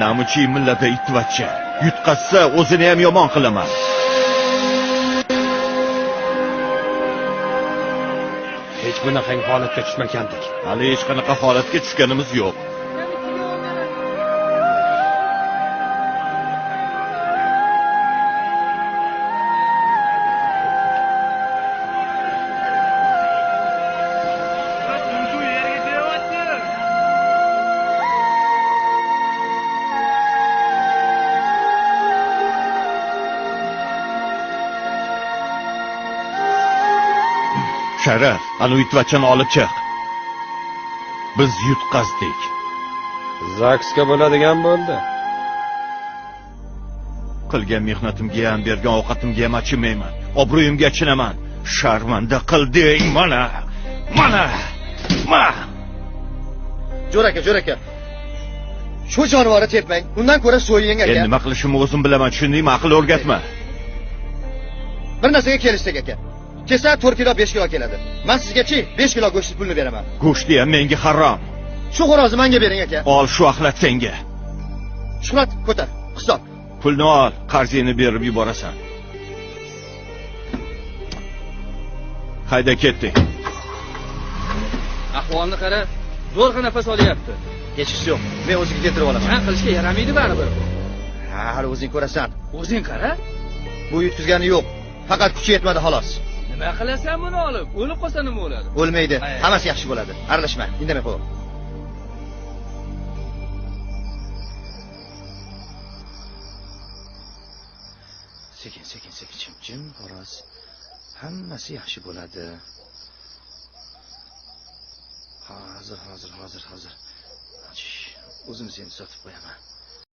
Namuchi millada itvacha. Yutqazsa o'zini ham yomon qilaman. Hech bunaqangi holatga tushmagandik. Hali hech qanaqa holatga tushganimiz yo'q. Sharaf, anu itvachani olib chiq. Biz yutqazdik. Zaksga bo'ladigan bo'ldi. Qilgan mehnatimga ham, bergan ovqatimga ham achinmayman. Obro'yimga achinaman. Sharmanda qilding mana. Mana. Ma. Jo'ra aka, Jo'ra aka. Shu jonivorni tepmang. Undan ko'ra so'ying aka. Endi nima qilishimni o'zim bilaman, tushundingmi? Aql o'rgatma. Bir narsaga kelishsak aka. Kelsa 4 kilo 5 kilo keladi. Men sizga-chi 5 kilo go'sht pulini beraman. Go'shti ham menga harom. Shu xo'rozni menga bering aka. Ol shu axlat senga. Shuhrat, ko'tar, hisob. Pulni ol, qarzingni berib yuborasan. Hayda ketdik. Ahvolni qara, zo'rg'a nafas olyapti. Hech yo'q. Men o'ziga keltirib olaman. Chan qilishga yaramaydi baribir. Ha, hali o'zing ko'rasan. O'zing qara. Bu yutqizgani yo'q. Faqat kuchi yetmadi xolos. Nima qilasan buni olib? O'lib qolsa nima bo'ladi? O'lmaydi. Hammasi yaxshi bo'ladi. Aralashma, indamay qo'y. Sekin, sekin, sekin, jim, jim, xo'roz. Hammasi yaxshi bo'ladi. Hozir, hozir, hozir, hozir. O'zim seni sotib qo'yaman.